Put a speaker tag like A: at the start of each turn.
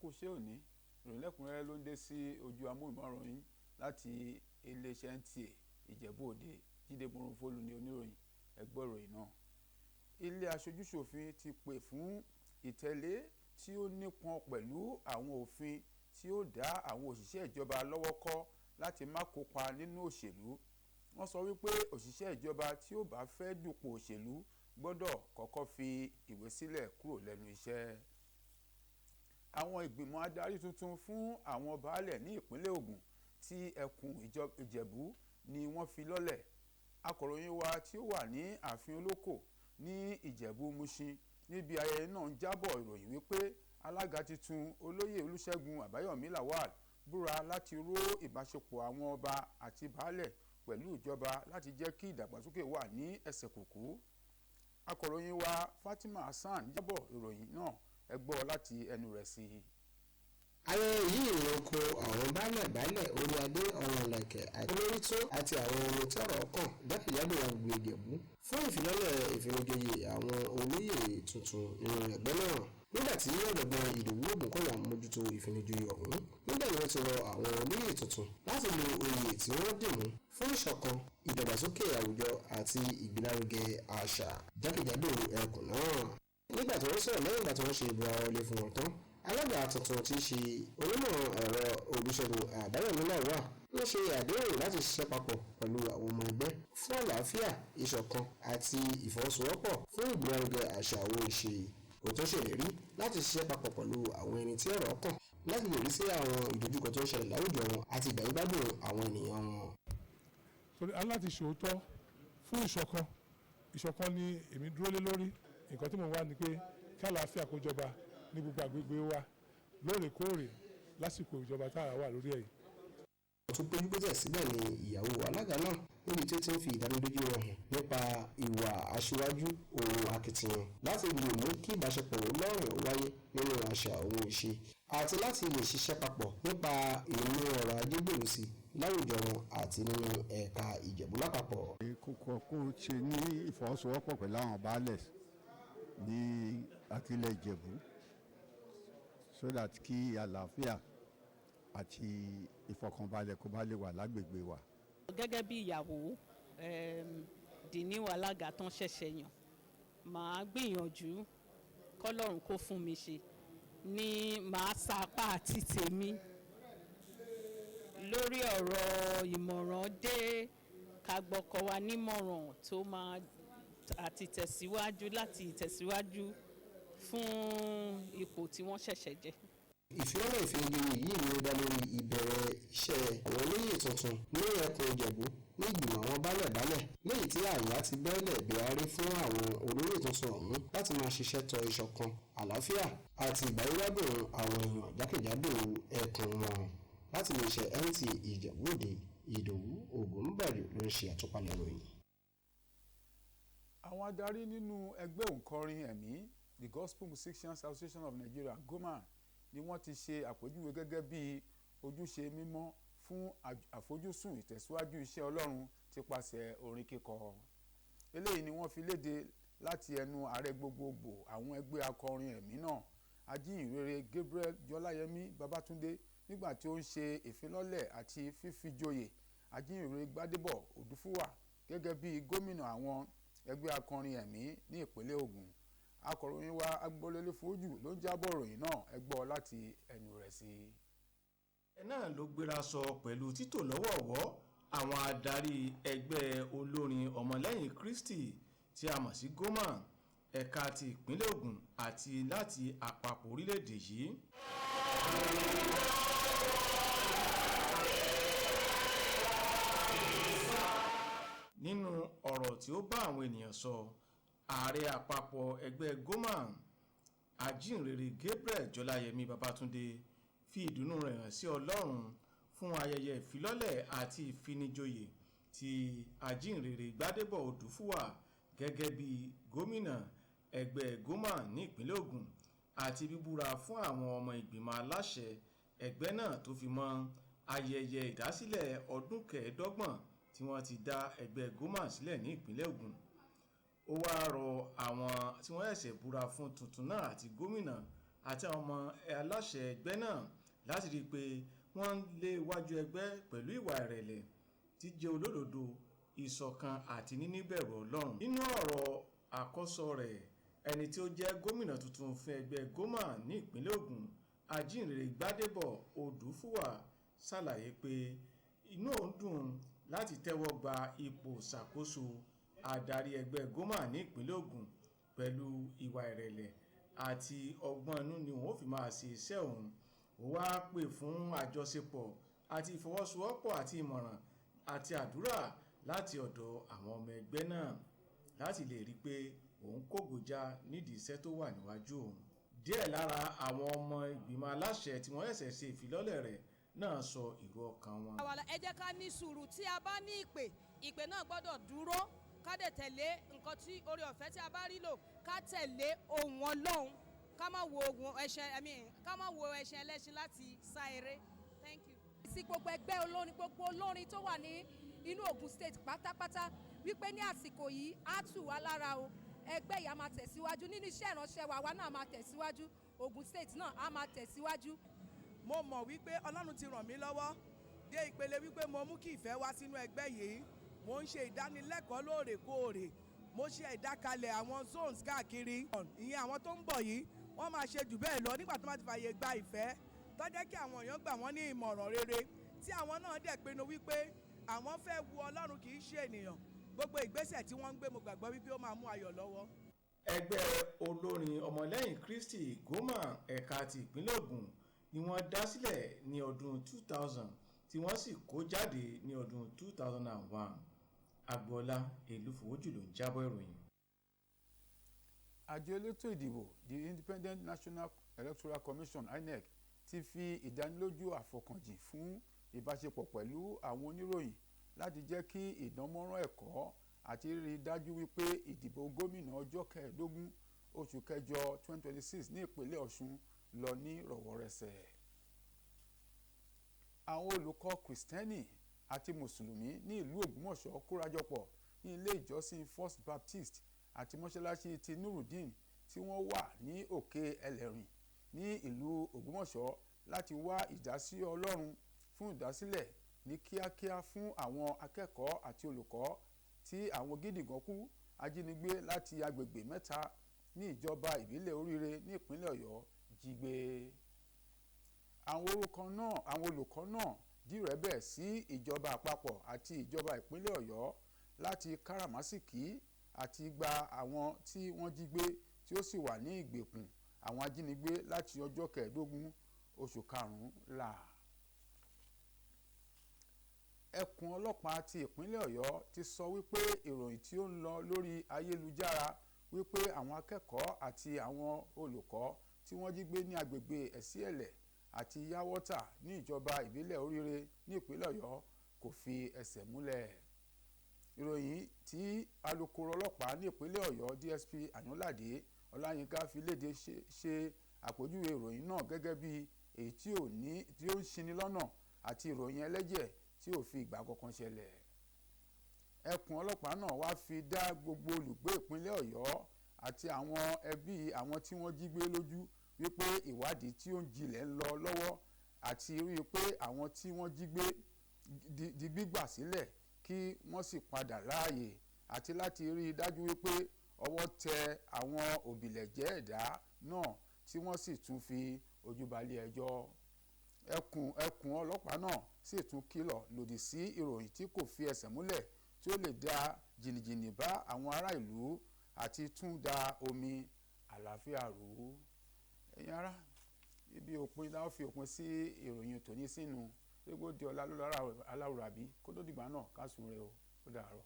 A: Kú iṣẹ́ òní. Ìròyìn lẹ́kùnrẹ́rẹ́ ló ń dé sí ojú amóhùnmáwòrán yín láti iléeṣẹ́ NTA Ìjẹ̀bú Òde. Jíde Mòrònfólú ní oníròyìn. Ẹ gbọ́ ìròyìn náà. Ilé aṣojúṣòfin ti pè fún ìtẹ̀lé tí ó nípọn pẹ̀lú àwọn òfin tí ó dá àwọn òṣìṣẹ́ ìjọba lọ́wọ́ kọ́ láti má kópa nínú òṣèlú. Wọ́n sọ wípé òṣìṣẹ́ ìjọba tí ó bá fẹ́ dupò òṣèlú gbọ́dọ̀ kọ́kọ́ fi ìwé sílẹ̀ kúrò lẹ́nu iṣẹ́. Àwọn ìgbìmọ̀ adarí tuntun fún àwọn baálẹ̀ ní ìpínlẹ̀ Ògùn tí ẹkùn Ìjẹ̀bú ni wọ́n fi lọ́lẹ̀. Akọ̀ròyìn wa tí ó wà ní ààfin Olókò ní Ìjẹ̀bú Mushin níbi ayẹyẹ náà ń jábọ̀ ìròyìn wípé alága tuntun, Olóyè Olúṣẹ́gun Àbáyọ̀mí Lawal, búra láti ró ìbáṣepọ̀ àwọn ọba àti baálẹ̀ pẹ̀lú ìjọba láti jẹ́ kí ìdàgbàsókè wà ní ẹsẹ̀ kùkú. Akọ̀ròyìn wa Fatima Hasan jábọ̀ ìròyìn náà. Ẹ gbọ́ láti ẹnu rẹ̀ sí i.
B: Ayẹyẹ yìí ló kó àwọn baálẹ̀ baálẹ̀, orí adé, ọ̀rùn ìlẹ̀kẹ̀ àti olórí tó àti àwọn ẹni tọ́rọ̀ kàn jákèjádò agbègbè Ìjẹ̀bú fún ìfilọ́lẹ̀ ìfinijoyè àwọn olóyè tuntun nínú ẹgbẹ́ náà. Nígbà tí Ọ̀jọ̀gbọ́n Ìdòwú Ògúnkọ̀yà mójútó ìfinijoyè ọ̀hún, níbẹ̀ ni wọ́n ti rọ àwọn olóyè tuntun láti lo oyè tí wọ́n dì mú fún ìṣọ̀kan, ìdàgbàsókè àwùjọ àti ìgbélárugẹ àṣà jákèjádò ẹkùn náà. Nígbà tí wọ́n sọ̀rọ̀ lẹ́yìn ìgbà tí wọ́n ṣe ìbúra wọlé fún wọn tán, alága tuntun tí í ṣe onímọ̀ ẹ̀rọ Olúṣẹ́gun Àbáyọ̀mí Lawal ń ṣe àdéhùn láti ṣiṣẹ́ papọ̀ pẹ̀lú àwọn ọmọ ẹgbẹ́ fún àlàáfíà, ìṣọ̀kan àti ìfọwọ́sowọ́pọ̀ fún ìgbélárugẹ àṣà òun ìṣe. Ó tún ṣèlérí láti ṣiṣẹ́ papọ̀ pẹ̀lú àwọn ẹni tí ọ̀rọ̀ kàn láti lè rí sí àwọn ìdojúkọ tó ń ṣẹlẹ̀ láwùjọ wọn àti ìgbáyégbádùn àwọn ènìyàn wọn.
C: Torí aláti ṣòótọ́ fún ìṣọ̀kan. Ìṣọ̀kan ni èmi dúró lé lórí. Nǹkan tí mo wá ni pé kí àlàáfíà kó jọba ní gbogbo àgbègbè wa lóòrèkóòrè lásìkò ìjọba tá a wà lórí ẹ̀ yìí.
B: Tó péjú pésẹ̀ síbẹ̀ ni ìyàwó alága náà, níbi tí ó ti ń fi ìdánilójú rẹ̀ hàn nípa ìwà aṣíwájú òun akitiyan láti lè mú kí ìbáṣepọ̀ lọ́rìn wáyé nínú àṣà òun ìṣe àti láti lè ṣiṣẹ́ papọ̀ nípa ìmú ọrọ̀ ajé gbèrú sí láwùjọ wọn àti nínú ẹ̀ka Ìjẹ̀bú lápapọ̀.
D: Kókó kó ṣe ní ìfọwọ́sowọ́pọ̀ pẹ̀lú àwọn baálẹ̀ ní àtìlẹ̀ Ìjẹ̀bú so that kí àlàáfíà àti ìfọkànbalẹ̀ kó bá lè wà lágbègbè wa.
E: Gẹ́gẹ́ bí ìyàwó the new alága tán ṣẹ̀ṣẹ̀ yàn, màá gbìyànjú kọ́lọ́run kó fún mi ṣe ní màá sa apá àti tèmi lórí ọ̀rọ̀ ìmọ̀ràn dé ká gbọ́kọ wa nímọ̀ràn tó máa àti tẹ̀síwájú láti tẹ̀síwájú fún ipò tí wọ́n ṣẹ̀ṣẹ̀ jẹ́.
B: Ìfilọ́lẹ̀ ìfinijoyè yìí ni ó dá lórí ìbẹ̀rẹ̀ iṣẹ́ àwọn olóyè tuntun ní ẹkùn Ìjẹ̀bú ní ìgbìmọ̀ àwọn baálẹ̀ baálẹ̀, léyìí tí àyà ti bẹ́lẹ̀ bẹ́ẹ́rí fún àwọn olóyè tuntun ọ̀hún láti máa ṣiṣẹ́ tọ ìṣọ̀kan, àlàáfíà àti ìgbáyégbádùn àwọn èèyàn jákèjádò ẹkùn wọn. Láti iléeṣẹ́ NTA Ìjẹ̀bú Òde, Ìdòwú Ògúnbàjò ló ń ṣe àtúpalẹ̀ ìròyìn.
A: Àwọn adarí nínú ẹgbẹ́ òǹkọrin ẹ̀mí, The Gospel Musicians Association of Nigeria, GOMAN, ni wọ́n ti ṣe àpèjúwe gẹ́gẹ́ bí ojúṣe mímọ́ fún àfojúsùn ìtẹ̀síwájú iṣẹ́ Ọlọ́run tipasẹ̀ orin kíkọ. Eléyìí ni wọ́n fi léde láti ẹnu ààrẹ gbogbogbò àwọn ẹgbẹ́ akọrin ẹ̀mí náà, Ajíhìnrere Gabriel Jọláyẹmí Babátúndé, nígbà tí ó ń ṣe ìfilọ́lẹ̀ àti fífijoyè Ajíhìnrere Gbádébọ̀ Òdúfúwà gẹ́gẹ́ bí gómìnà àwọn ẹgbẹ́ akọrin ẹ̀mí ní ìpínlẹ̀ Ògùn. Akọ̀ròyìn wa Agbolélé Fojú ló ń jábọ̀ ìròyìn náà. Ẹ gbọ́ láti ẹnu rẹ̀ sí i.
F: Ẹ náà ló gbéra sọ pẹ̀lú títò lọ́wọ̀ọ̀wọ́ àwọn adarí ẹgbẹ́ olórin Ọmọlẹ́yìn Kristi tí a mọ̀ sí GOMAN, ẹ̀ka ti ìpínlẹ̀ Ògùn àti láti àpapọ̀ orílẹ̀-èdè yìí. Nínú ọ̀rọ̀ tí ó bá àwọn ènìyàn sọ, ààrẹ àpapọ̀ ẹgbẹ́ GOMAN, Ajínrere Gabriel Jọláyẹmí Babátúndé, fi ìdùnnú rẹ̀ hàn sí Ọlọ́run fún ayẹyẹ ìfilọ́lẹ̀ àti ìfinijoyè ti Ajínrere Gbádébọ̀ Odùfúwà gẹ́gẹ́ bí gómìnà ẹgbẹ́ GOMAN ní ìpínlẹ̀ Ògùn àti bíbúra fún àwọn ọmọ ìgbìmọ̀ aláṣẹ ẹgbẹ́ náà, tó fi mọ́ ayẹyẹ ìdásílẹ̀ ọdún 25 tí wọ́n ti dá ẹgbẹ́ GOMAN sílẹ̀ ní ìpínlẹ̀ Ògùn. Ó wáá rọ àwọn tí wọ́n ṣẹ̀ṣẹ̀ búra fún tuntun náà àti gómìnà àti àwọn ọmọ aláṣẹ ẹgbẹ́ náà láti rí i pé wọ́n ń lé iwájú ẹgbẹ́ pẹ̀lú ìwà ìrẹ̀lẹ̀, jíjẹ́ olódodo, ìṣọ̀kan àti níníbẹ̀rù Ọlọ́run. Nínú ọ̀rọ̀ àkọ́sọ rẹ̀, ẹni tí ó jẹ́ gómìnà tuntun fún ẹgbẹ́ GOMAN ní ìpínlẹ̀ Ògùn, Ajíhìnrere Gbádébọ̀ Odùfúwà, ṣàlàyé pé inú òun dùn láti tẹ́wọ́ gba ipò ṣàkóso adarí ẹgbẹ́ GOMAN ní ìpínlẹ̀ Ògùn. Pẹ̀lú ìwà ìrẹ̀lẹ̀ àti ọgbọ́n inú ni òun ó fi máa ṣe iṣẹ́ òun. Ó wá pè fún àjọṣepọ̀ àti ìfọwọ́sowọ́pọ̀ àti ìmọ̀ràn àti àdúrà láti ọ̀dọ̀ àwọn ọmọ ẹgbẹ́ náà láti lè rí i pé òun kógojá nídìí iṣẹ́ tó wà níwájú òun. Díẹ̀ lára àwọn ọmọ ìgbìmọ̀ aláṣẹ tí wọ́n ṣẹ̀ṣẹ̀ ṣe ìfilọ́lẹ̀ rẹ̀ náà sọ èrò ọkàn wọn.
G: Ẹ jẹ́ ká ní sùúrù. Tí a bá ní ìpè, ìpè náà gbọ́dọ̀ dúró, ká dẹ̀ tẹ̀lé nǹkan tí oore ọ̀fẹ́ tí a bá rí lò, ká tẹ̀lé ohùn Ọlọ́run, ká má wo ohun ẹṣin, I mean, ká má wo ẹṣin ẹlẹ́ṣin láti sá eré. Thank you.
H: Sí gbogbo ẹgbẹ́ olórin, gbogbo olórin tó wà ní inú Ògùn State pátápátá, wípé ní àsìkò yìí á tù wá lára o. Ẹgbẹ́ yìí á máa tẹ̀síwájú nínú iṣẹ́ ìránṣẹ́ wa. Àwa náà máa tẹ̀síwájú, Ògùn State náà á máa tẹ̀síwájú.
I: Mo mọ̀ wípé Ọlọ́run ti ràn mí lọ́wọ́ dé ìpele wípé mo mú kí ìfẹ́ wá sínú ẹgbẹ́ yìí. Mo ń ṣe ìdánilẹ́kọ̀ọ́ lóòrèkóòrè, mo ṣe ìdákalẹ̀ àwọn zones káàkiri. Ìyẹn àwọn tó ń bọ̀ yìí, wọ́n máa ṣe jù bẹ́ẹ̀ lọ nígbà tó máa ti fààyè gba ìfẹ́, tó jẹ́ kí àwọn èèyàn gbà wọ́n ní ìmọ̀ràn rere, tí àwọn náà dẹ̀ pinnu wípé àwọn fẹ́ wu Ọlọ́run, kì í ṣe ènìyàn. Gbogbo ìgbésẹ̀ tí wọ́n ń gbé, mo gbàgbọ́ wípé ó máa mú ayọ̀ lọ́wọ́.
F: Ẹgbẹ́ olórin Ọmọlẹ́yìn Kristi GOMAN ẹ̀ka ti ìpínlẹ̀ Ògùn ni wọ́n dá sílẹ̀ ní ọdún 2000, tí wọ́n sì kó jáde ní ọdún 2001. Agboola Elúfowójù ló ń jábọ̀ ìròyìn.
A: Àjọ elétò ìdìbò, the Independent National Electoral Commission, INEC, ti fi ìdánilójú àfọkànjìn fún ìbáṣepọ̀ pẹ̀lú àwọn oníròyìn láti jẹ́ kí ìdánmọ́rán ẹ̀kọ́ àti rírí dájú wípé ìdìbò gómìnà ọjọ́ 15 oṣù kẹjọ 2026 ní ìpínlẹ̀ Ọ̀ṣun lọ ní rọ̀wọ̀rẹsẹ̀. Àwọn olùkọ́ Kìrìsìtẹ́nì àti Mùsùlùmí ní ìlú Ògbómọ̀ṣọ́ kórajọpọ̀ ní ilé ìjọsìn First Baptist àti mọ́ṣáláṣí ti Nurudeen tí wọ́n wà ní Òkè Ẹlẹ́rìn ní ìlú Ògbómọ̀ṣọ́ láti wá ìdásí Ọlọ́run fún ìdásílẹ̀ ní kíákíá fún àwọn akẹ́kọ̀ọ́ àti olùkọ́ tí àwọn gídígànkú ajínigbé láti agbègbè mẹ́ta ní ìjọba ìbílẹ̀ Oríire ní ìpínlẹ̀ Ọ̀yọ́ jí gbé. Àwọn orúkọ náà, àwọn olùkọ́ náà dìrẹ́bẹ̀ sí ìjọba àpapọ̀ àti ìjọba ìpínlẹ̀ Ọ̀yọ́ láti káràmásìkí àti gba àwọn tí wọ́n jí gbé tí ó sì wà ní ìgbèkùn àwọn ajínigbé láti ọjọ́ 15 oṣù karùn-ún là. Ẹkùn ọlọ́pàá ti ìpínlẹ̀ Ọ̀yọ́ ti sọ wípé ìròyìn tí ó ń lọ lórí ayélujára wípé àwọn akẹ́kọ̀ọ́ àti àwọn olùkọ́ tí wọ́n jí gbé ní agbègbè Ẹ̀síẹ̀lẹ̀ àti Yàwọ́tà ní ìjọba ìbílẹ̀ Oríire ní ìpínlẹ̀ Ọ̀yọ́ kò fi ẹsẹ̀ múlẹ̀. Ìròyìn tí alukoro ọlọ́pàá ní ìpínlẹ̀ Ọ̀yọ́, DSP Àyànládé Ọláyínká, fi léde ṣe àpèjúwe ìròyìn náà gẹ́gẹ́ bí èyí tí ò ní tí ó ń ṣini lọ́nà àti ìròyìn ẹlẹ́jẹ̀ tí ò fi ìgbà kankan ṣẹlẹ̀. Ẹkùn ọlọ́pàá náà wá fi dá gbogbo olùgbé ìpínlẹ̀ Ọ̀yọ́ àti àwọn ẹbí àwọn tí wọ́n jí gbé lójú wípé ìwádìí tí ó ń jinlẹ̀ ń lọ lọ́wọ́ àti rí i pé àwọn tí wọ́n jí gbé di gbígbà sílẹ̀ kí wọ́n sì padà láàyè, àti láti rí i dájú wípé ọwọ́ tẹ àwọn òbílẹ̀jẹ́ ẹ̀dá náà tí wọ́n sì tún fi ojú balẹ̀ ẹjọ́. Ẹkùn ọlọ́pàá náà sì tún kìlọ̀ lòdì sí ìròyìn tí kò fi ẹsẹ̀ múlẹ̀ tí ó lè da jìnnìjìnnì bá àwọn ará ìlú àti tún da omi àlàáfíà rú. Ẹ̀yin ará, ibi òpin la ó fi òpin sí ìròyìn tòní sínú gbogbo di ọ̀la lọ́la aláwòrán àbí kó tó dìgbà náà, ká sùn re o, ó dàárọ̀.